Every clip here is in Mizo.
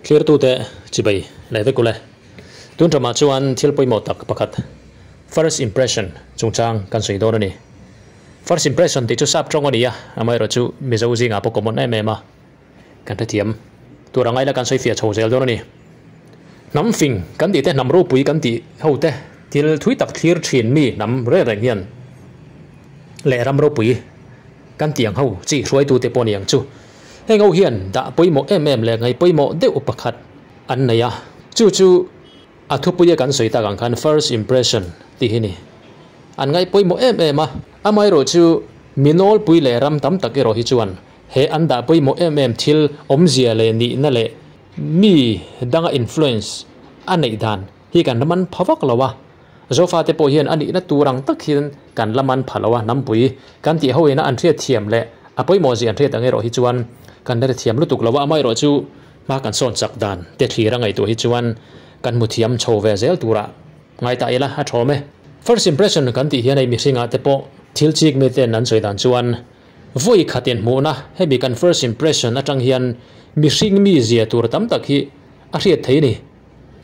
Thlirtute chibai leh vek ule. Tun ṭamah chuan thil pawimawh tak pakhat, first impression chungchang kan sawi dawn a ni. First impression tih chu sap ṭawng a ni a, amaherawhchu Mizo zingah pawh common em em a. Kan hrethiam tur ang aila kan sawi fiah chho zel dawn a ni. Hnam fing kan tih te, hnam ropui kan tih ho te thil thui tak thlir thin mi hnam reng reng hian leh ram ropui kan tih ang ho chi hruaitute pawh a ni ang chu. Heng ho hian dah pawimawh em em leh ngaih pawimawh deuh pakhat an nei a, chu chu a thupuia kan sawi tak ang khan first impression tih hi ni. An ngaih pawimawh em em a, amaherawhchu mi nawlpui leh ram tam tak erawh hi chuan He an dah pawimawh em em thil awmzia leh nihna leh mi danga influence a neih dan hi kan la man pha vak lo a. Zofa te pawh hian a nihna tur ang tak hian kan la man pha lo a, hnampui kan tih ho ina an hriat thiam leh a pawimawh zia an hriat ang erawh hi chuan kan la hrethiam lutuk lo a, amaherawh chu hma kan sawn chak dan te thlir a ngaihtuah hi chuan kan hmu thiam chho ve zel turah ngai ta ila a thawm e. First impression kan tih hian hei mihringah te pawh thil chik miten an sawi dan chuan Vawi khat inhmuhna, hemi kan first impression atang hian mihring mi zia tur tam tak hi a hriat thei a ni,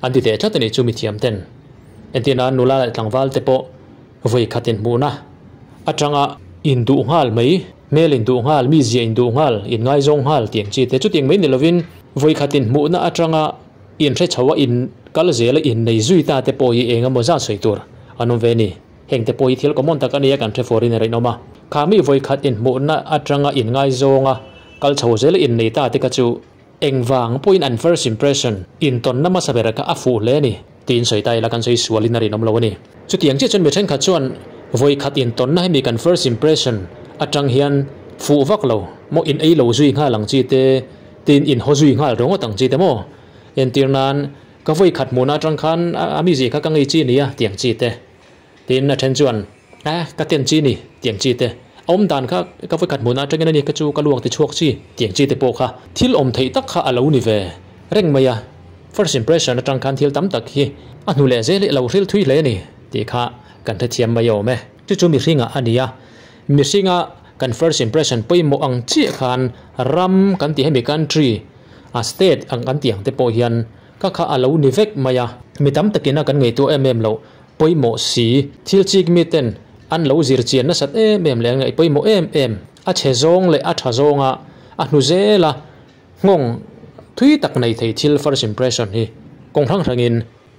an ti teh tlat a nih chu mithiam ten. Entirna nula leh tlangval te pawh vawi khat inhmuhna atanga induh nghal mai, hmel induh nghal, mi zia induh nghal, inngaizawng nghal tih ang chi te chutiang mai ni lovin vawi khat inhmuhna atanga inhre chho a in kal zel a innei zui ta te pawh hi eng emaw zat sawi tur an awm ve a ni. Heng te pawh hi thil common tak a nia kan hre fawrin a rinawm a. Kha mi vawikhat inhmuhna atanga inngaizawng a kal chho zel innei ta te kha chu engvang pawhin an first impression intawnna hmasa ber kha a fuh hle a ni tiin sawi ta ila kan sawi sualin a rinawm lo a ni. Chutiang chiah chuan mi thenkhat chuan vawikhat intawnna hemi kan first impression atang hian fuh vak lo maw in ei lo zui nghal ang chi te tin inhaw zui nghal ringawt ang chi te maw entir nan ka vawikhat hmuhna atang khan a mizia kha ka ngei chi nia tiang chi te. Tin, a then chuan, Eh, ka ten chi ni, tiang chi te. A awm dan kha ka vawikhat hmuhna atangin a ni, ka chu ka luak ti chhuak chi, tiang chi te pawh kha thil awm theih tak kha a lo ni ve reng mai a. First impression atang khan thil tam tak hi a hnu leh zel hi a lo hril thui hle a ni tih kha kan hrethiam mai awm e. Chu chu mihringah a ni a, mihringa kan first impression pawimawh ang chiah khan ram kan tih hemi country, a state ang kan tih ang te pawh hian ka kha a lo ni vek mai a. Mi tam takin a kan ngaihtuah em em loh Pawimawh si, thil chik miten an lo zir chian nasat em em leh an ngaih pawimawh em em, a chhe zawng leh a tha zawnga a hnu zela nghawng thui tak nei thei thil first impression hi kawng hrang hrangin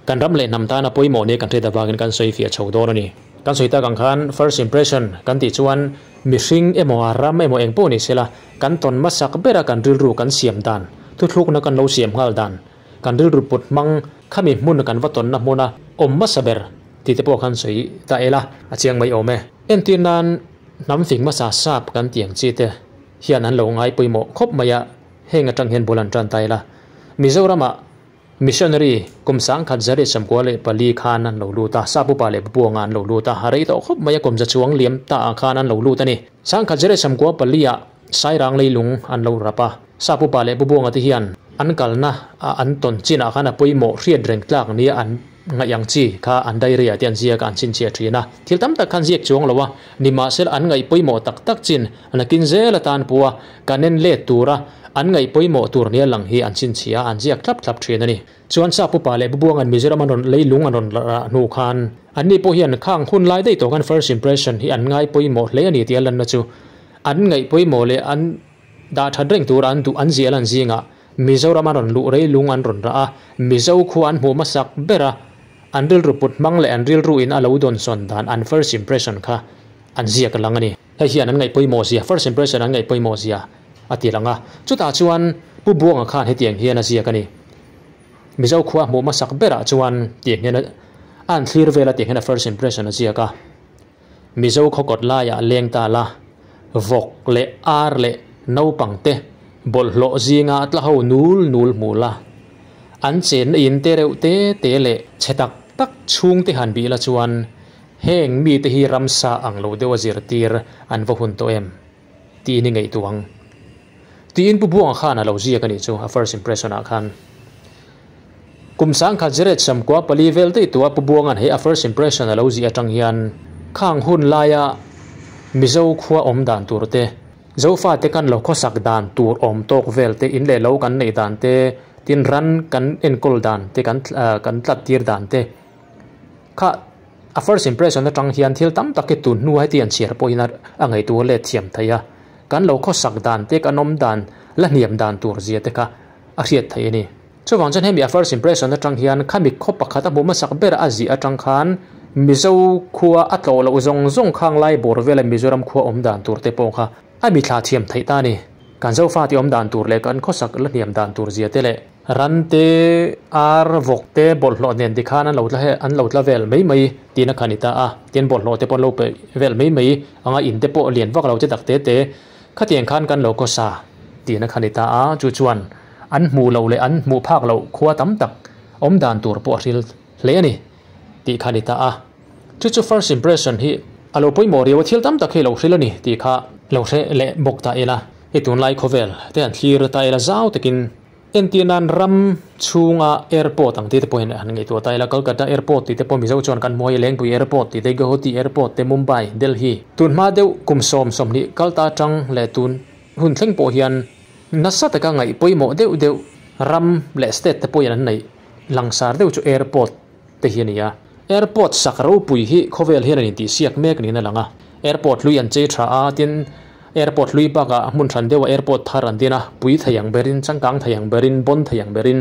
kan ram leh hnam tana pawimawh nia kan hriat avangin kan sawi fiah chho dawn a ni. Kan sawi tak ang khan first impression kan tih chuan mihring emaw a ram emaw eng pawh ni sela kan tawn hmasak bera kan rilru kan siam dan, thuthlukna kan lo siam nghal dan, Kan rilru put hmang khami hmun kan va tawnna hmuna awm hmasa ber tih te pawh khan sawi ta ela a chiang mai awm e. Entir nan hnam fing hmasa sap kan tih ang chi te hian an lo ngai pawimawh khawp mai a, heng atang hian bul an tan ta ila. Mizoramah missionary kum 1944 khan an lo lut a, sap upa leh bubuanga an lo lut a, a rei tawh khawp mai a kum za chuang liam ta ah khan an lo lut a ni. 1944 ah Sairang leilung an lo rap a, Sap upa leh Bubuanga te hian an kalna a an tawn chinah khan a pawimawh hriat reng tlak nia an ngaih ang chi kha an diary ah te an ziak a, an chhinchhiah thin a. Thil tam tak khan ziak chuang lo a, nimahsela an ngaih pawimawh tak tak chin nakin zel atan pawha kan en let tura an ngaih pawimawh tur nia lang hi an chhinchhiah a, an ziak thlap thlap thin a ni. Chuan Sap upa leh Bubuanga'n Mizoram an rawn leilung an rawn rah hnu khan anni pawh hian khang hun lai daih tawh khan first impression hi an ngai pawimawh hle a ni tih a lanna chu an ngaih pawimawh leh an Dah that reng tur an duh an ziah lan zingah Mizoram an rawn luh rei lung an rawn rah a, Mizo khua an hmuh hmasak ber a, an rilru put hmang leh an rilru in a lo dawnsawn dan an first impression kha an ziak lang a ni. Hei hian an ngaih pawimawh zia, first impression an ngaih pawimawh zia a ti lang a. Chutah chuan Pu Buanga khan hetiang hian a ziak a ni. Mizo khua hmuh hmasak berah chuan tiang hian a an thlir vel a tiang hian a first impression a ziak a. Mizo khawkawt laiah leng ta la, vawk leh ar leh naupang te bawlhhlawh zinga tla ho nul nul hmuh la. An chenna in te reuh te te leh chhe tak tak chhung te han bih la chuan heng mite hi ramsa ang lo deuha zirtir an va hun tawh em? Tiin i ngaihtuah ang. Tiin Pu Buanga khan a lo ziak a nih chu a first impression ah khan. Kum 1994 vel daih tua Pu Buanga'n he a first impression a lo ziah atang hian khang hun laia Mizo khua awm dan tur te, Zofate kan lo khawsak dan tur awm tawk vel te, in leh lo kan neih dan te, Tin ran kan enkawl dan te kan kan tlat tir dan te kha a first impression atang hian thil tam tak hi tun hnu heti an chhiar pawhin a ngaihtuah let thiam thei a, kan lo khawsak dan te kan awm dan la hniam dan tur zia te kha a hriat theih a ni. Chuvang chuan hemi a first impression atang hian khami khaw pakhat a hmuh hmasak ber a zih atang khan Mizo khua a tlawh loh zawng zawng khang lai bawr vela Mizoram khua awm dan tur te pawh kha a mithla thiam theih ta a ni. Kan Zofate awm dan tur leh kan khawsak la hniam dan tur zia te leh ran te, ar, vawk te bawlhhlawh nen tikhan an lo tla he an lo tla vel mai mai tiin a kha ni ta a. Tin bawlhhlawh te pawh an lo peih vel mai mai anga in te pawh lian vak lo che tak te te khatiang khan kan lo khawsa tiin a kha ni ta a. Chu chuan an hmuh loh leh an hmuh phak loh khua tam tak awm dan tur pawh a hril hle a ni tih kha ni ta a. Chu chu first impression hi a lo pawimawh riau a, thil tam tak hi lo hril a ni tih kha lo hre leh bawk ta ila. Hei tunlai khawvel te han thlir ta ila zau takin entir nan ram chhunga airport ang tih te pawhin han ngaihtuah ta ila, Kolkata airport tih te pawh Mizo chuan kan hmu a, Lengpui airport tih te, Guwahati airport te, Mumbai, Delhi. Tun hma deuh kum sawm sawmhnih kal ta atang leh tun hun thleng pawh hian nasa taka ngaih pawimawh deuh deuh ram leh state te pawhin an neih langsar deuh chu airport te hi a ni a. Airport sak ropui hi khawvel hian an intihsiak mek niin a lang a. Airport hlui an chei tha a, tin airport hlui bakah hmun hran deuhah airport thar an din a, pui thei ang berin, changkang thei ang berin, bawn thei ang berin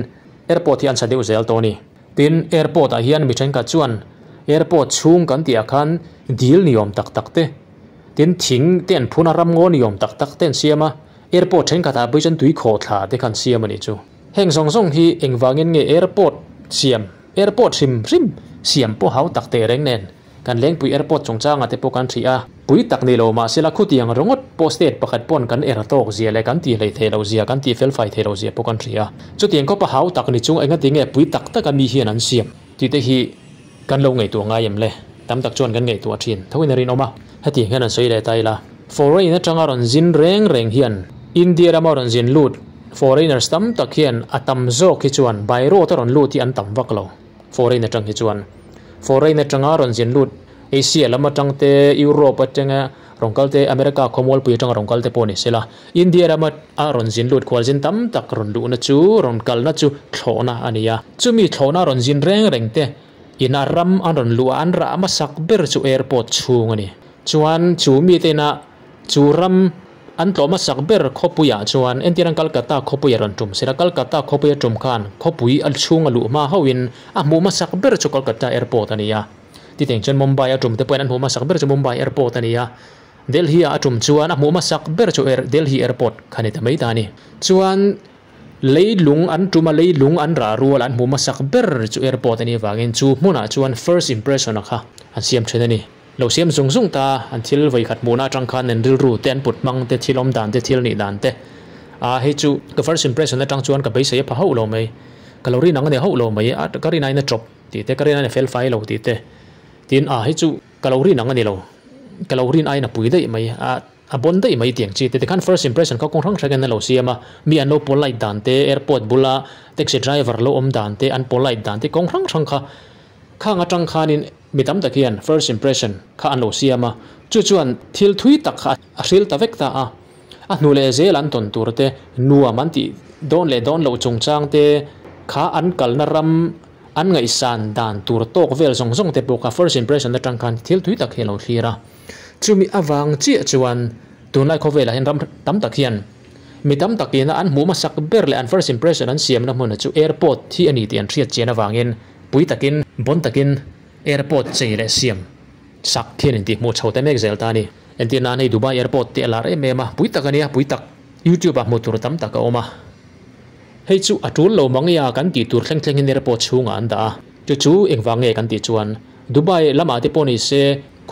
airport hi an sa deuh zel tawh a ni. Tin, airport ah hian mi thenkhat chuan airport chhung kan tih ah khan dil ni awm tak tak te, tin thing te an phun a, ramngaw ni awm tak tak te an siam a, airport thenkhat ah pawh hi chuan tui khawhthla te kha an siam a nih chu. Heng zawng zawng hi engvangin nge airport siam, airport hrim hrim siam pawh hau tak teh reng nen kan Lengpui airport chungchangah te pawh kan hrih a, pui tak ni lo mahsela khutiang ringawt pawh state pakhat pawn kan er tawk zia leh kan tih hleih theih loh zia, kan tih felfai theih loh zia pawh kan hrih a. Chutiang khawpa hau tak ni chung engati nge pui tak taka mi hian an siam tih te hi kan lo ngaihtuah ngai em le? Tam tak chuan kan ngaihtuah thin thoin a rinawm a, hetiang hian an sawi leh ta ila. Foreign atanga rawn zin reng reng hian India rama rawn zin lut foreigners tam tak hian a tam zawk hi chuan by road a rawn lut hi an tam vak lo foreign atang hi chuan. Foreign atanga rawn zin lut Asia lam atang te, Europe atanga rawn kal te, America khawmualpui atanga rawn kal te pawh ni sela India rama a rawn zin lut khualzin tam tak rawn luhna chu rawn kalna chu thlawhna a ni a. Chumi thlawhna rawn zin reng reng te ina ram an rawn luh a an rah hmasak ber chu airport chhung a ni. Chuan chu mite ina chu ram an tlawh hmasak ber khawpuiah chuan entir an Calcutta khawpuia rawn tum sela Calcutta khawpuia tum khan khawpui a chhung a luh hma hauhin a hmuh hmasak ber chu Calcutta airport a ni a. Titeng chuan Mumbai a tum te pawhin an hmuh hmasak ber chu Mumbai airport a ni a. Delhi ah a tum chuan a hmuh hmasak ber chu Delhi airport kha ni ta mai ta a ni. Chuan Leilung an tum a, leilung an rah rual an hmu hmasak ber chu airport a nih avangin chu hmunah chuan first impression a kha an siam thin a ni. Lo siam zung zung ta, an thil vawikhat hmuhna atang khan an rilru te, an put hmang te, thil awm dan te, thil nih dan te. A hei chu ka first impression atang chuan ka beisei a pha hauh lo mai, ka lo rin ang a ni hauh lo mai, a ka rin aiin a chawp tih te, ka rin aiin a fel fai lo tih te, tin a hei chu ka lo rin ang a ni lo, ka lo rin aiin a pui daih mai, a. A bon daih mai tiang chi te tikhan first impression kha kawng hrang hrang in a lo siam a, mi an lo polite dan te, airport bula taxi driver lo awm dan te, an polite dan te kawng hrang hrang kha khang atang khanin mi tam tak hian first impression kha an lo siam a, chu chuan thil thui tak kha a hril ta vek ta a, a hnu leh zel an tawn tur te, nuam an tih dawn leh dawn loh chungchang te kha an kalna ram an ngaihsan dan tur tawk vel zawng zawng te pawh kha first impression atang khan thil thui tak hi a lo thlir a. Chumi avang chiah chuan tunlai khawvelah hian ram tam tak hian mi tam takin an hmuh hmasak ber leh an first impression an siamna hmunah chu airport hi a ni tih an hriat chian avangin pui takin, bon takin airport chei leh siam sak hian intihhmuh chho ta mek zel ta a ni. Entir nan hei Dubai airport tih a lar em em a, pui tak a nia, pui tak YouTube ah hmuh tur tam tak a awm a. Hei chu a tul lo mang ia kan tih tur thleng thlengin airport chhungah an dah a, chu chu engvang nge kan tih chuan Dubai lamah te pawh ni se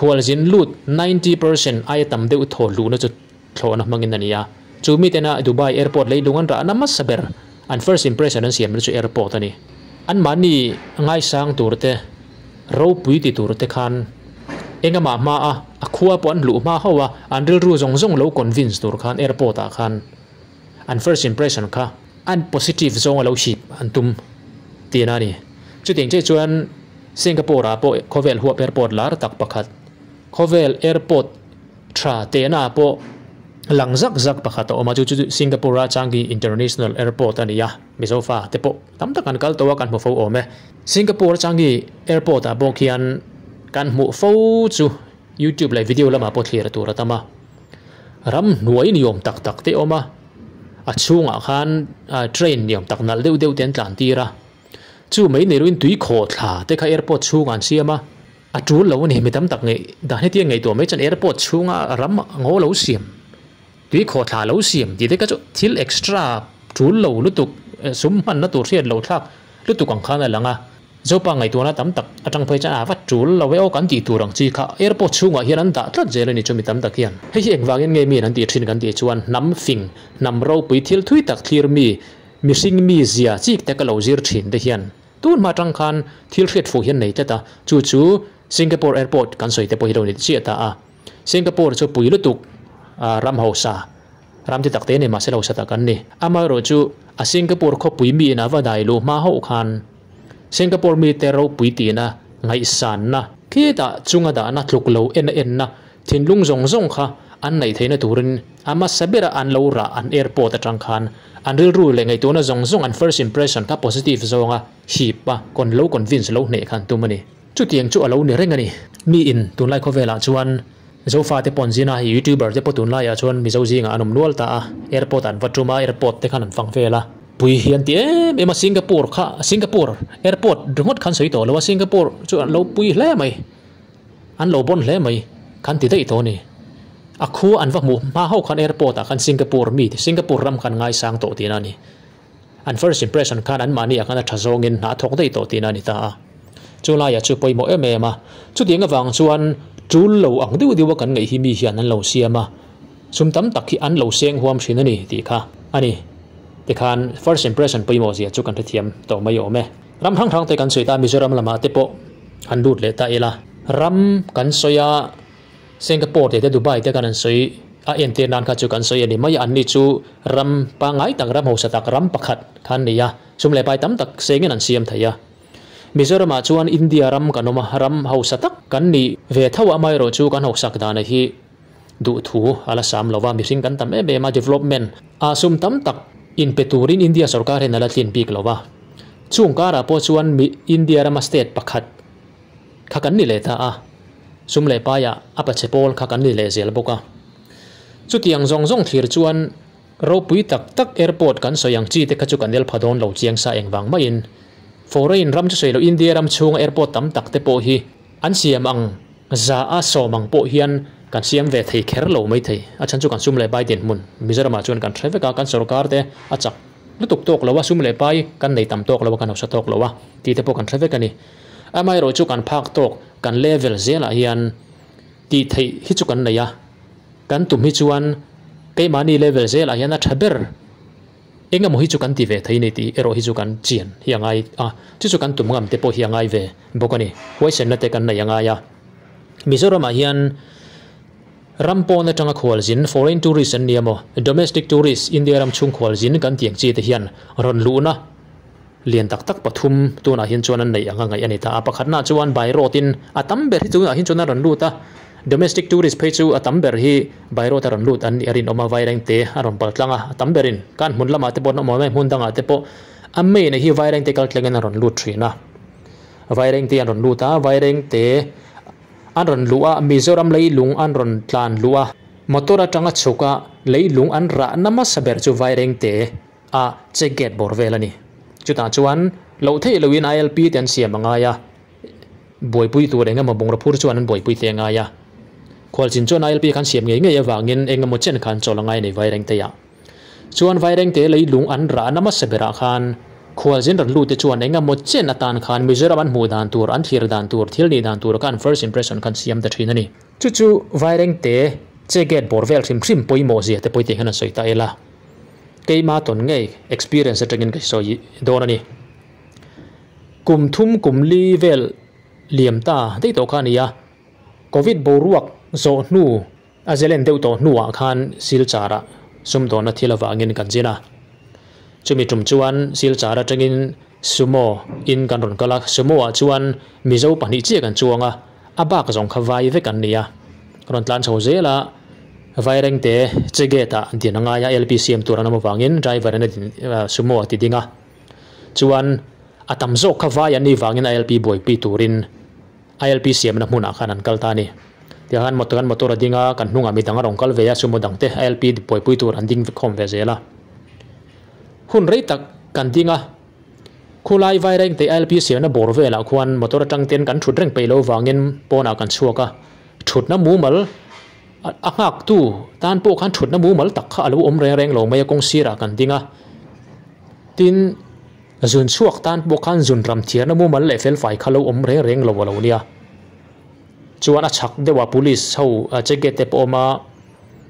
Khualzin lut 90% aia tam deuh thaw luhna chu thlawhna hmangin a ni a. Chu mitena Dubai airport leilung an rahna hmasa ber, an first impression an siamna chu airport a ni. Anmahni ngaisang tur te, ropui ti tur te khan engamah hma a, a khua pawh an hluh hma hauh a, an rilru zawng zawng lo convince tur khan airport ah khan an first impression kha an positive zawnga lo hip an tum tihna a ni. Chutiang chiah chuan Singapore ah pawh khawvel huap airport lar tak pakhat, khawvel airport tha tehna ah pawh Lang zak zak pakhat a awm a, chu chu Singapore-a Changi International Airport a ni a, Mizo fa te pawh tam tak an kal tawh a kan hmu fo awm e. Singapore Changi Airport ah pawh khian kan hmuh fo chu YouTube leh video lamah pawh thlir tur a tam a, ram hnuai ni awm tak tak te awm a, a chhungah khan train ni awm tak nalh deuh deuh te an tlan tir a, chu mai ni ruin tui khawhthla te kha airport chhungah an siam a. A tul lo a ni, mi tam tak ngaih dan hetiang ngaihtuah mai chuan airport chhunga ram ngaw lo siam, tui khawhthla lo siam tih te kha chu thil extra tul lo lutuk, sum hmanna tur hriat lo thlak lutuk ang khan a lang a. Zopa ngaihtuahna tam tak atang phei chuan a va tul lo e aw kan tih tur ang chi kha airport chhungah hian an dah tlat zel a ni chu mi tam tak hian. Hei hi engvangin nge miin an tih thin kan tih chuan hnam fing, hnam ropui thil thui tak thlir mi, mihring mi zia chik te ka lo zir thin te hian Tun hma atang khan thil hriat fuh hian nei tlat a, chu chu Singapore Airport kan sawi te pawh hi lo ni chiah ta a. Singapore chu pui lutuk ram hausa, ram ti tak te ni mahse lo sa tak an ni. Amaherawh chu a Singapore khawpui mi in a va dai luh hma hauh khan Singapore mite ropui tihna, ngaihsanna, khitah chunga dahna tluk lo en a enna thinlung zawng zawng kha an neih theihna turin a hmasa bera an lo rah an airport atang khan An rilru leh ngaihtuahna zawng zawng an first impression kha positive zawnga hip a, con lo convince lo hneh kha an tum a ni. Chutiang chu a lo ni reng a ni. Mi in tunlai khawvelah chuan Zofa te pawh an zin a, YouTuber te pawh tunlaiah chuan Mizo zingah an awm nual ta a, airport an va tum a, airport te khan an fang vel a. Pui hi an ti em em a, Singapore kha Singapore airport ringawt khan sawi tawh lo a, Singapore chu an lo pui hle mai. An lo bawn hle mai, khan ti daih tawh a ni. A khua an va hmuh hma ho khan airport ah khan Singapore mi Singapore ram khan ngaisang tawh tihna a ni. An first impression khan anmahni ah khan a tha zawngin hna a thawk daih tawh tihna a ni ta a. Chu laiah chu pawimawh em em a. Chutiang avang chuan tul lo ang deuh deuh a kan ngaih hi mi hian an lo siam a. Sum tam tak hi an lo seng huam thin a ni tih kha a ni. Tikhan first impression pawimawh zia chu kan hrethiam tawh mai awm e. Ram hrang hrang te kan sawi ta Mizoram lamah te pawh han lut leh ta ila. Ram kan sawi a, Singapore tih te Dubai te kan han sawi a entir nan kha chu kan sawi a ni mai a, anni chu ram pangngai tak ram hausa tak ram pakhat kha an nei a, sum leh pai tam tak sengin an siam thei a. Mizoramah chuan India ram kan awm a, ram hausa tak kan nih ve tho a, amaherawh chu kan hausak dana hi duhthu a la sam lo va, mihring kan tam em em a, development ah sum tam tak inpe turin India sorkar hian a la tlin bik lo va. Chung karah pawh chuan mi India rama state pakhat kha kan ni leh ta a, sum leh paiah a pache pawl kha kan ni leh zel bawk a. Chutiang zawng zawng thlir chuan ropui tak tak airport kan sawi ang chi te kha chu kan el pha dawn lo chiang sa engvang maiin foreign ram chu sawi loh India ram chhunga airport tam tak te pawh hi an siam ang Za a sawm ang pawh hian kan siam ve thei kher lo mai thei. A chhan chu kan sum leh pai dinhmun Mizoramah chuan kan hre vek a, kan sorkar te a chak lutuk tawk lo a, sum leh pai kan nei tam tawk lo a, kan hausa tawk lo a tih te pawh kan hre vek a ni. Amaherawh chu kan phak tawk, kan level zelah hian tih theih hi chu kan nei a, kan tum hi chuan keimahni level zelah hian a tha ber. Eng emaw hi chu kan ti ve thei ni tih erawh hi chu kan chian hi a ngai a, chu chu kan tum ngam te pawh hi a ngai ve bawk a ni. Huaisenna te kan nei a ngai a. Mizoramah hian ram pawn atanga khualzin, foreign tourist an ni emaw, domestic tourist, India ram chhung khualzin kan tih ang chi te hian rawn luhna lian tak tak pathum tunah hian chuan an neih ang a ngaih a ni ta a. Pakhatnaah chuan by road in a tam ber hi tunah hian chuan a rawn lut a, domestic tourist phei chu a tam ber hi by road a rawn lut an nih a rinawm a, Vairengte a rawn pal tlang a, a tam berin kan hmun lamah te pawh an awm awm e, hmun dangah te pawh a main a hi Vairengte kal tlangin a rawn lut thin a. Vairengte an rawn lut a, Vairengte an rawn luh a, Mizoram leilung an rawn tlan luh a, motor atanga chhuk a leilung an rahna hmasa ber chu Vairengte a check gate bawr vel a ni. Chutah chuan loh theih loin ILP te an siam a ngai a, buaipui tur eng emaw bungraw phur chuan an buaipui te a ngai a. Khualchin chuan ILP khan siam ngei ngei avangin eng emaw chen khan chawl a ngai a ni Vairengte-ah. Chuan Vairengte leilung an rahna hmasa berah khan khualzin rawn lut te chuan eng emaw chen atan khan Mizoram an hmuh dan tur, an thlir dan tur, thil nih dan tur khan first impression khan siam ta thin a ni. Chu chu Vairengte check gate bawr vel hrim hrim pawimawh zia te pawh tih khan an sawi ta ila. Keima tawn ngei experience atangin ka sawi dawn a ni. Kum thum kum li vel liam ta daih tawh kha a ni a, Covid boruak zawh hnu a zelen deuh tawh hnuah khan Silchar-ah sumdawnna thil avangin kan zin a. Chumi tum chuan Silchar atangin Sumo in kan rawn kal a, Sumo-ah chuan Mizo pahnih chiah kan chuang a, a bak zawng kha vai vek an ni a. Rawn tlan chho zel a. Vairengte che gate ah din a ngai a ILP siam tur an awm avangin driver in a din sumo a ti ding a chuan a tam zawk kha vai an nih vangin ILP buaipui turin ILP siamna hmunah khan an kal ta a ni. Tihian motor an motor a ding a kan hnungah midang a rawn kal ve a sumo dang te ILP buaipui tur an ding khawm ve zel a. Hun rei tak kan ding a khulai Vairengte ILP siamna bawr velah khuan motor atang ten kan thut reng peih lo vangin pawnah kan chhuak a thutna mumal A nghaktu tan pawh khan thutna mumal tak kha a lo awm reng reng lo mai a, kawng sirah kan ding a. Tin, zun chhuak tan pawh khan zun ram thiarna mumal leh felfai kha lo awm reng reng lo a lo nia. Chuan a chhak deuhah police ho jacket te pawh a awm a,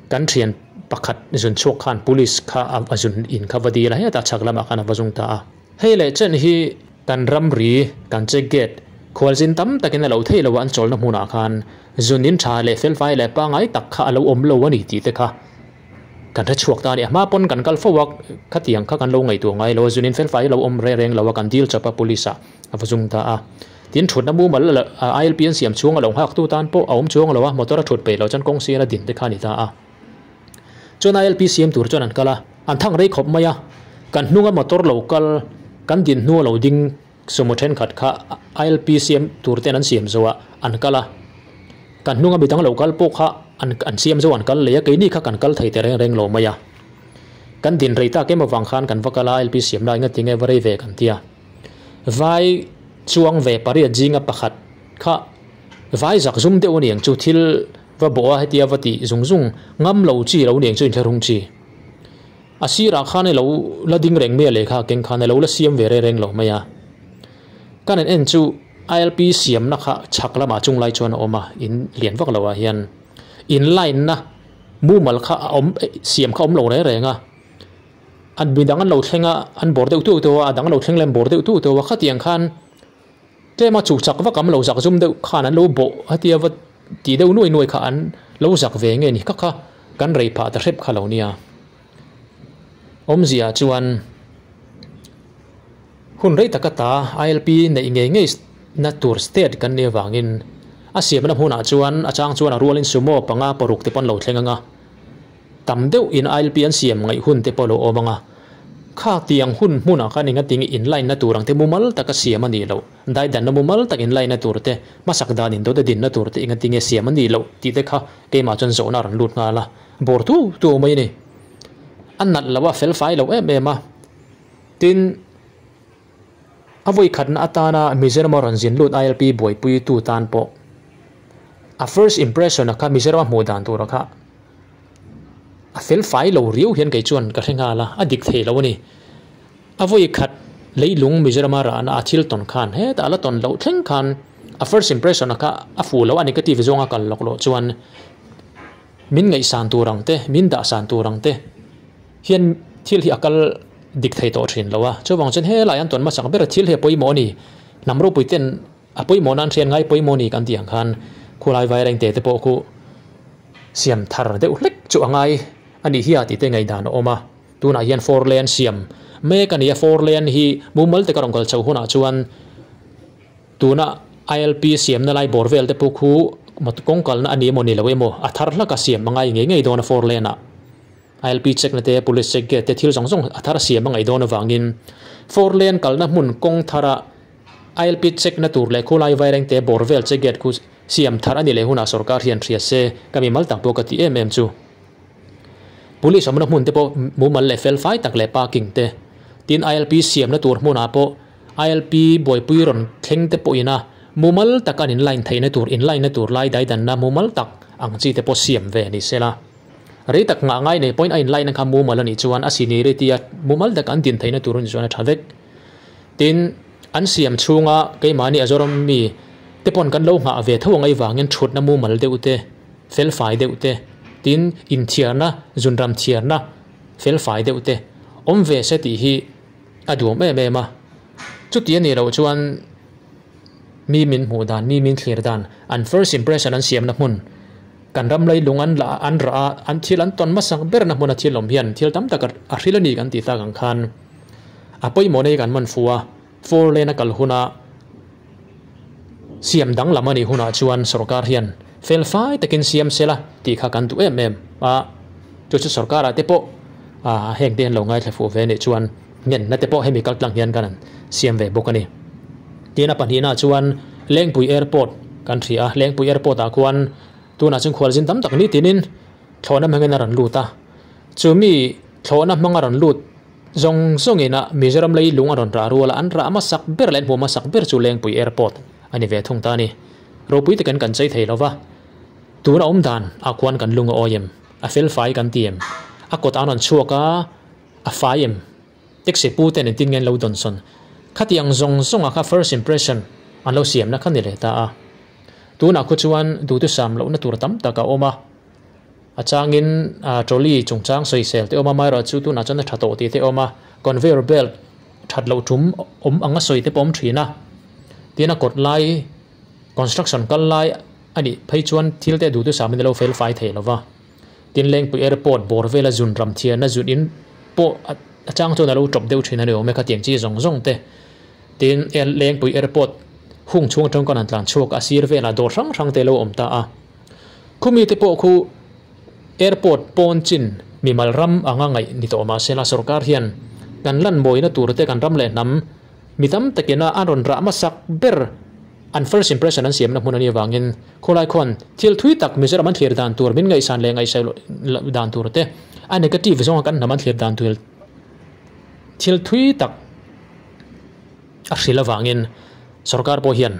kan thian pakhat zun chhuak khan police kha a zun in kha va dil a, hetah chhak lamah khan a va zung ta a. Hei leh chen hi kan ramri, kan check gate, khualzin tam takin a lo theih lo a an chawlhna hmunah khan zun in tha leh felfai leh pangngai tak kha a lo awm lo a ni tih te kha kan hre chhuak ta a ni. A hma pawn kan kal fo a, khatiang kha kan lo ngaihtuah ngai lo a, zun in felfai a lo awm reng reng lo a, kan dil chawp a police ah a va zung ta a. Tin, thutna mumal ILP an siam chhung a lo nghaktu tan pawh a awm chuang lo a, motor a thut peih loh chuan kawng sir a din te kha a ni ta a. Chuan ILP siam tur chuan an kal a, an thang rei khawp mai a, kan hnunga motor lo kal, kan din hnua lo ding sumo thenkhat kha ILP siam tur ten an siam zo a, an kal a, kan hnunga midang lo kal pawh kha an an siam zo an kal leh a, keini kha kan kal thei ta reng reng lo mai a. Kan din rei tak em avang khan kan va kal a, ILP siam lai nga tinge va rei ve kan ti a. Vai chuang ve pariat zinga pakhat kha vai zak zum deuh a ni ang chu thil Va bawh a hetia va tih zung zung ngam lo chi lo nen chu inthlahrung chi. A sirah khan i lo la ding reng mai a lehkha keng khan i lo la siam ve reng reng lo mai a. Ka nen en chu ILP siamna kha chhak lamah chung lai chuan a awm a, in lian vak lo ah hian in line na mumal kha a awm siam kha a awm lo reng reng a. An midang an lo thleng a, an bawr deuh tuau tuau a, a dang lo thleng leh an bawr deuh tuau tuau a, khatiang khan Tlem a chuh chak vak am lo zak zum deuh khan an lo bawh hetia va tih deuh nuai nuai kha an lo zak ve nge ni kha kha kan rei phah ta hrep kha lo nia. Awmzia chuan hun rei taka ta ILP neih ngei ngei na tur state kan nih avangin a siamna hmunah chuan a chang chuan a rualin sumo panga paruk te pawn lo thleng anga. Tam deuh in ILP an siam ngaih hun te pawh lo awm ang a, kha tiang hun hmunah khan enga tinge in line na tur ang te mumal taka siam a nih loh, daidanna mumal tak in line na tur te, hmasak dan in dawt a dinna tur te enga tinge siam a nih loh tih te kha keimah chuan zawhna a rawn lut nghal a, bawr tu tu mai a ni. A nalh lo a, fel fai lo em em a, tin a vawi khatna atana Mizoram a rawn zin lut ILP buaipui tu tan pawh a first impression a kha Mizoram a hmuh dan tur a kha A fel fai lo riau hian kei chuan ka hre nghal a, a dik thei lo a ni. A vawi khat leilung Mizorama rahna a thil tawn khan hetah a la tawn loh thleng khan a first impression a kha a fuh lo a negative zawnga kal lawk loh chuan min ngaihsan tur ang te, min dahsan tur ang te hian thil hi a kal dik thei tawh thin lo a. Chuvang chuan helai an tawn hmasak ber thil hi a pawimawh a ni. Hnam ropui ten A pawimawh nan hriat ngai pawimawh ni kan tih ang khan khulai vairengte te pawh khu siam thar deuh hlek chu a ngai a nih hi a tih te ngaihdan a awm a. Tunah hian four lane siam mek a ni a, four lane hi mumal taka rawn kal chho hunah chuan tuna ILP siamna lai bawr vel te pawh khu kawng kalna a ni emaw ni lo emaw a thar hlaka siam a ngai ngei ngei dawn a four lane ah. ILP check na te, police check gate te thil zawng zawng a thar siam a ngaih dawn avangin four lane kalna hmun kawng thara ILP check na tur leh khulai vairengte bawr vel che gate khu siam thar a ni leh hunah sorkar hian hria se ka mimal tak pawh ka ti em em chu. Police awmna hmun te pawh mumal leh fel fai tak leh parking te tin ILP siamna tur hmunah pawh ILP buaipui rawn thleng te pawh ina mumal tak an in line theihna tur in line na tur lai daidanna mumal tak ang chi te pawh siam ve ni sela. Rei tak ngah ngai nei pawhin a in line na kha mumal a nih chuan a seniority a mumal tak an din theihna tur a nih chuan a tha vek. Tin, an siam chhunga keimahni a Zoram mi te pawn kan lo nghah ve tho ang avangin thutna mumal deuh te, felfai deuh te, tin inthiarna, zunram thiarna felfai deuh te awm ve se tih hi a duam em em a. Chuti a nih loh chuan mi min hmuh dan, mi min thlir dan, an first impression an siamna hmun, kan ram leilung an la an rah a, an thil an tawn hmasak berna hmuna thil awm hian thil tam tak a hril a ni kan tih tak ang khan a pawimawh nei kan man fu a, four lane a kal huna siam danglam a nih hunah chuan sorkar hian Fel fai takin siam sela tih kha kan duh em em a, chu chu sorkar ah te pawh heng te an lo ngaithla fuh ve anih chuan ngenna te pawh hemi kal tlang hian kan han siam ve bawk a ni. Tin a pahnihna chuan Lengpui Airport kan hria a, Lengpui Airport ah khuan tunah chuan khualzin tam tak nitinin thlawhna hmangin a rawn lut a, chumi thlawhna hmanga rawn lut zawng zawngin a Mizoram lei lung a rawn rah rual a, an rah hmasak ber leh an hmuh hmasak ber chu Lengpui Airport a ni ve thung ta a ni. Ropui takin kan chei thei lo va, tuna awm dan ah khuan kan lung a awi em? A fel fai kan ti em? A kawt an rawn chhuak a, a fai em? Taxi pu ten engtin nge an lo dawnsawn? Khati ang zawng zawng ah kha first impression an lo siamna kha ni leh ta a. Tunah khu chuan duhthusam lohna tur tam tak a awm a, a changin trolley chungchang sawisel te awm a, amaherawhchu tunah chuan a tha tawh tih te awm a, conveyor belt that loh tum awm anga sawi te pawh awm thin a, tin a kawt lai construction kal lai a nih phei chuan thil te duhthusam in a lo fel fai thei lo va, tin Lengpui airport bawr vela zun ram thian a zun in pawh a chang chuan a lo tawp deuh thin a ni awm e khatiang chi zawng zawng te. Tin, Lengpui Airport hung chhung atang khan an tlan chhuak a, sir velah dawr hrang hrang te lo awm ta a. Khumi te pawh khu airport pawn chin mimal ram anga ngaih ni tawh mahsela sorkar hian kan lan mawina tur te kan ram leh hnam mi tam takina an rawn rah hmasak ber an first impression an siamna hmun a nih avangin khawlai khuan thil thui tak Mizoram an thlir dan tur min ngaihsan leh ngaihsaih loh dan tur te a negative zawnga kan hnam an thlir dan tur thil thui tak a hrilh avangin sorkar pawh hian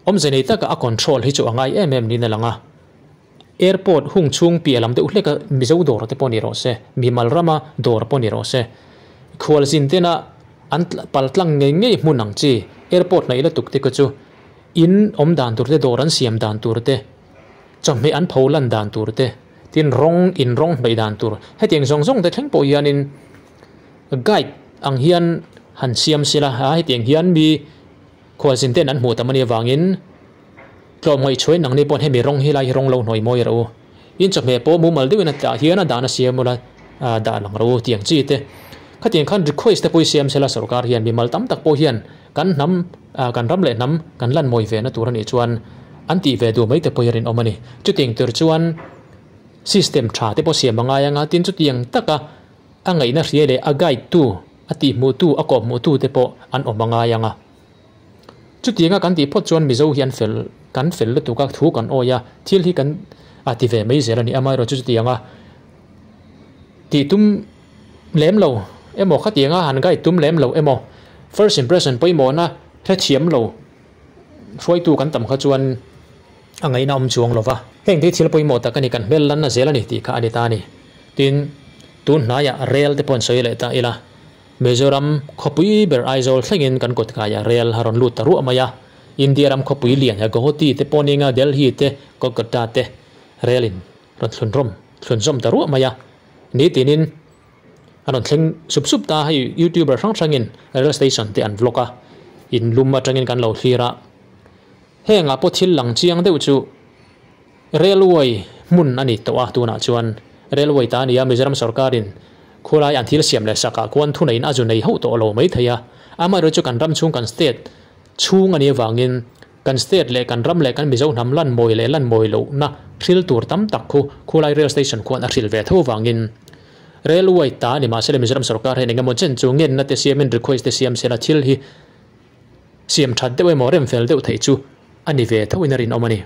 awmze nei taka a control hi chu a ngai em em niin a lang a. Airport hung chhung piah lam deuh hleka Mizo dawr te pawh ni rawh se, mimal rama dawr pawh ni rawh se, khualzin tena an pal tlang ngei ngei hmun ang chi airport hnaih lutuk te kha chu in awm dan tur te, dawr an siam dan tur te, chawhmeh an pho lan dan tur te, tin rawng in rawng hnaih dan tur hetiang zawng zawng te thleng pawh hianin Guide ang hian han siam sila a, hetiang hian mi khualzin ten an hmuh tam a nih avangin tlawmngaih chhuain nangni paw'n hemi rawng hi lai hi rawng lo hnuai mawi rawh u. In chawhmeh pawh mumal deuhin a tah hian a dan a siam ula dah lang rawh u tiang chi te. Khatiang khan request te pawh hi siam sila sorkar hian mimal tam tak pawh hian kan hnam kan ram leh hnam kan lan mawi ve na tur a nih chuan an tih ve duh mai te pawh hi a rinawm a ni. Chutiang tur chuan system tha te pawh siam a ngai anga tin chutiang taka A ngaihna hria leh a guide tu, a tihhmuh tu, a kawhhmuh tu te pawh an awm a ngai ang a. Chutianga kan tih phawt chuan Mizo hi an fel, kan fel lutuk a, thu kan awi a, thil hi kan a ti ve mai zel a ni. Amaherawh chu chutianga tih tum lem lo emaw, khatianga han guide tum lem lo emaw, first impression pawimawhna hrethiam lo hruaitu kan tam kha chuan a ngaihna awm chuang lo va. Heng te thil pawimawh tak a ni, kan hmel lanna zel a ni tih kha a ni ta a ni. Tin, tun hnaiah rel te pawh an sawi leh ta ila, Mizoram khawpui ber Aizawl thlengin kan kawt kaiah rel a rawn lut ta ruah mai a. India ram khawpui lian he Guwahati te pawh ninga Delhi te Kolkata te rel in rawn thlun rawm thlun zawm ta ruah mai a. Nitinin a rawn thleng sup sup ta hei youtuber hrang hrangin rail station te an vlog a, in lum atangin kan lo thlir a. Hengah pawh thil lang chiang deuh chu Railway hmun a ni tawh a, tunah chuan Railway ta a ni a, Mizoram sorkarin khulai an thil siam leh sakah khuan thuneiin a zu nei hauh tawh lo mai thei a, amaherawhchu chu kan ram chhung kan state chhung a nih avangin kan state leh kan ram leh kan Mizo hnam lan mawi leh lan mawi lohna hril tur tam tak khu khulai rail station khuan a hril ve tho avangin Railway ta a ni mahse le Mizoram sorkar hian engemaw chen chu ngenna te siamin request te siam sela thil hi siam that deuh emaw rem fel deuh theih chu a ni ve tho in a rinawm a ni.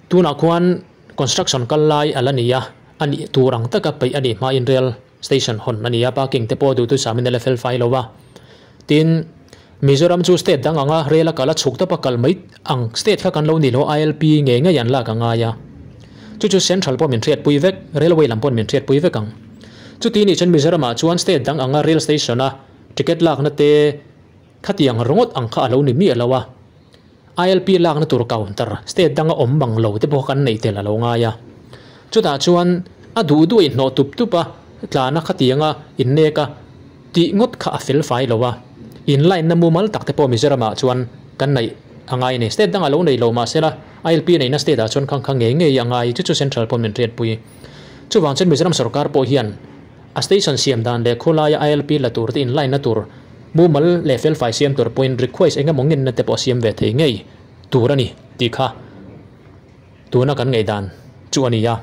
Tunah khuan construction kal lai a la ni a, a nih tur ang taka peih a nih hmain rail station hawn a ni a, parking te pawh duhtu samin a la fel fai lo va. Tin, Mizoram chu state dang anga rail a kal a chhuk tawp a kal mai ang state kha kan lo ni lo, ILP ngei ngei an lak a ngai a. Chu chu central pawh min hriatpui vek, railway lam pawh min hriatpui vek ang. Chuti nih chuan Mizoramah chuan state dang anga rail station a ticket lakna te khatiang ringawt ang kha a lo ni miah lo a, ILP lakna tur counter state danga awm mang lo te pawh kan neih tel a lo ngai a. Chutah chuan a duh duh a inhnawh tup tup a, tlana khatianga innek a tih ngawt kha a fel fai lo a. In line na mumal tak te pawh Mizoramah chuan kan neih a ngai a ni. State dangah lo nei lo mahsela ILP neihna state ah chuan khang kha ngei ngei a ngai, chu chu central pawh min hriatpui. Chuvang chuan Mizoram sorkar pawh hian A station siam dan leh khawlaia ILP la tur te in line na tur mumal leh felfai siam tur pawhin request eng emaw ngenna te pawh a siam ve thei ngei tur a ni tih kha Tuna kan ngaihdan chu a ni a.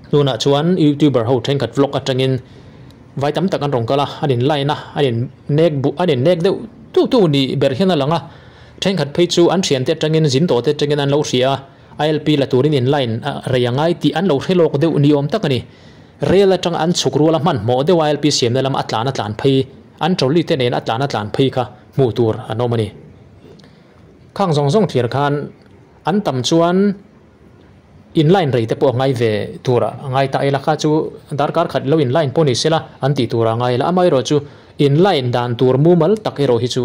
Tunah chuan youtuber ho thenkhat vlog atangin vai tam tak an rawn kal a, an in line a, an in nek buh an in nek deuh tu tu ni ber hian a lang a. Thenkhat phei chu an thiante atangin zin tawh te atangin an lo hria a, ILP la turin in line rei a ngai tih an lo hre lawk deuh ni awm tak a ni. Rel atang an chhuk rual a hmanhmawh deuh a ILP siamna lam a tlan a tlan phei, an trolley te nen a tlan a tlan phei kha hmuh tur an awm a ni. Khang zawng zawng thlir khan an tam chuan in line rei te pawh a ngai ve tur a ngai ta ila kha chu darkar khat lo in line pawh ni sela an tih tur a ngai ila amaherawh chu in line dan tur mumal tak erawh hi chu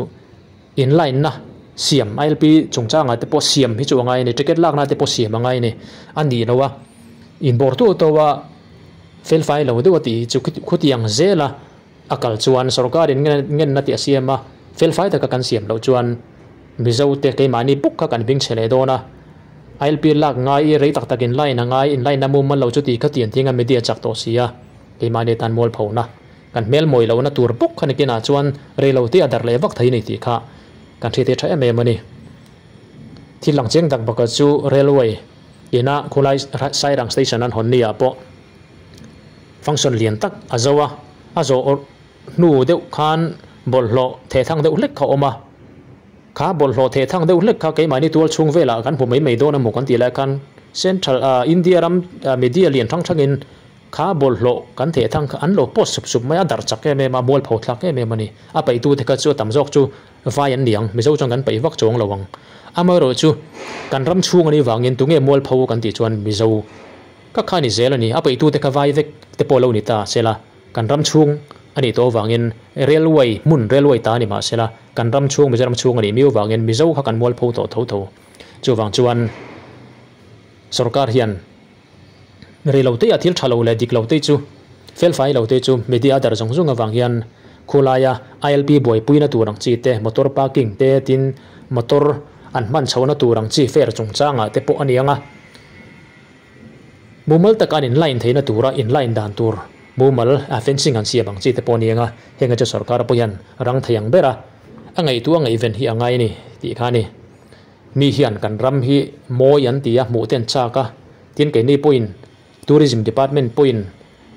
in line na siam ILP chungchangah te pawh siam hi chu a ngai a ni ticket lakna te pawh siam a ngai a ni a nih loh a inbawr tu to a felfai lo deuh a tih hi chu khutiang zel a. A kal chuan sorkarin ngenna tih a siam a, felfai taka kan siam loh chuan Mizote keimahni bawk kha kan hming chhe leh dawn a. ILP lak ngai i rei tak takin line a ngai, in line a mumal lo chu tih kha tian tinga media chak tawh si a, keimahni tan mualphona kan hmel mawi lohna tur bawk kha nikinah chuan rei lo te a darh leh vak thei a ni tih kha kan hriat hi tha em em a ni. Thil lang chiang tak bakah chu railway ina khulai Sairang station an hawn ni ah pawh Function lian tak a zo a, a zawh awrh hnu deuh khan bawlhhlawh thehthang deuh hlek kha a awm a. Kha bawlhhlawh thehthang deuh hlek kha keimahni tual chhung velah kan hmu mai mai dawn emaw kan tih lai khan Central ah India ram media lian hrang hrangin kha bawlhhlawh kan thehthang kha an lo post sup sup mai a, a darh chak em em a, mualpho thlak em em a ni. A peihtute kha chu a tam zawk chu vai an ni ang, Mizo chuan kan peih vak chuang lo ang. Amaherawhchu kan ram chhung a nih vangin tunge mualpho kan tih chuan Mizo. Ka kha ni zel a ni, a peihtute kha vai vek te pawh lo ni ta sela, kan ram chhung a nih tawh avangin railway hmun railway ta a ni mah sela, kan ram chhung Mizoram chhung a nih miau avangin Mizo kha kan mualpho tawh tho tho. Chuvang chuan sorkar hian rei lo te a thil tha lo leh dik lo te chu felfai lo te chu media a dar zawng zawng avang hian khulaia ILP buaipuina tur ang chi te, motor parking te tin motor an hman chhohna tur ang chi fare chungchangah te pawh a ni ang a. Mumal taka an in line theihna tura in line dan tur mumal a fencing an siam ang chi te pawh a ni ang a, heng acha sorkar pawh hian rang thei ang ber a, a ngaihtuah a ngaihven hi a ngai a ni tih kha a ni. Mi hian kan ram hi mawi an ti a, hmuh te an chak a, tin keini pawhin Tourism Department pawhin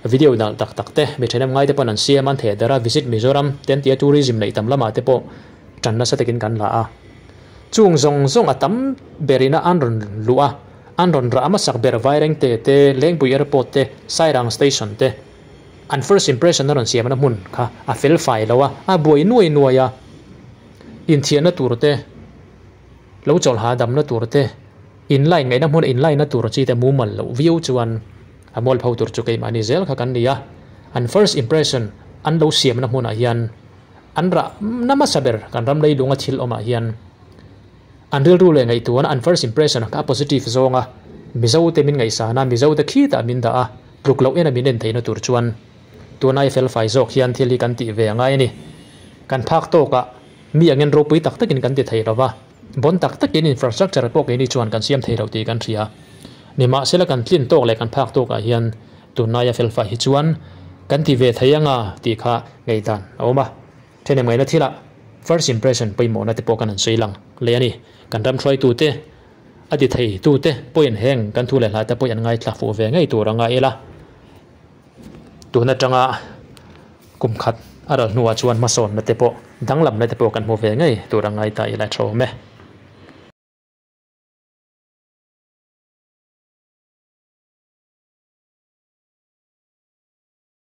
video nalh tak tak te mi thenem ngai te pawn an siam a, an theh der a, Visit Mizoram te an ti a, tourism neih tam lamah te pawh tan nasa takin kan la a. Chung zawng zawng a tam berina an rawn luh a, an rawn rah hmasak ber Vairengte te, Lengpui Airport te, Sairang Station te, an first impression a rawn siamna hmun kha a fel fai lo a, a buai nuai nuai a, inthiahna tur te, lo chawlha damna tur te, in line ngaihna hmun in line na tur chi te mumal loh viau chuan a mualpho tur chu keimahni zel kha kan ni a, an first impression an lo siamna hmunah hian An rah na hmasa ber kan ram leilunga thil awmah hian an rilru leh ngaihtuahna an first impression kha a positive zawnga Mizote min ngaihsan a, Mizote khitah min dah a, tluk loh ena min en theihna tur chuan tunai felfai zawk hian thil hi kan tih ve a ngai a ni. Kan phak tawkah mi angin ropui tak takin kan ti thei lo va, bon tak takin infrastructure pawh keini chuan kan siam thei lo tih kan hria. Nimahsela kan tlin tawk leh kan phak tawkah hian Tunlaia felfai hi chuan kan ti ve thei anga tih kha ngaihdan a awm a. Thenem ngaihna thilah first impression pawimawhna te pawh kan han sawi lang leh a ni. Kan ram hruaitute, a ti theitute pawhin heng kan thu leh hlate pawh an ngaithla fuh ve ngei tur anga ila. Tun atanga kum khat a ral hnuah chuan hmasawnna te pawh danglamna te pawh kan hmu ve ngei tur a ngai ta ila tha awm e.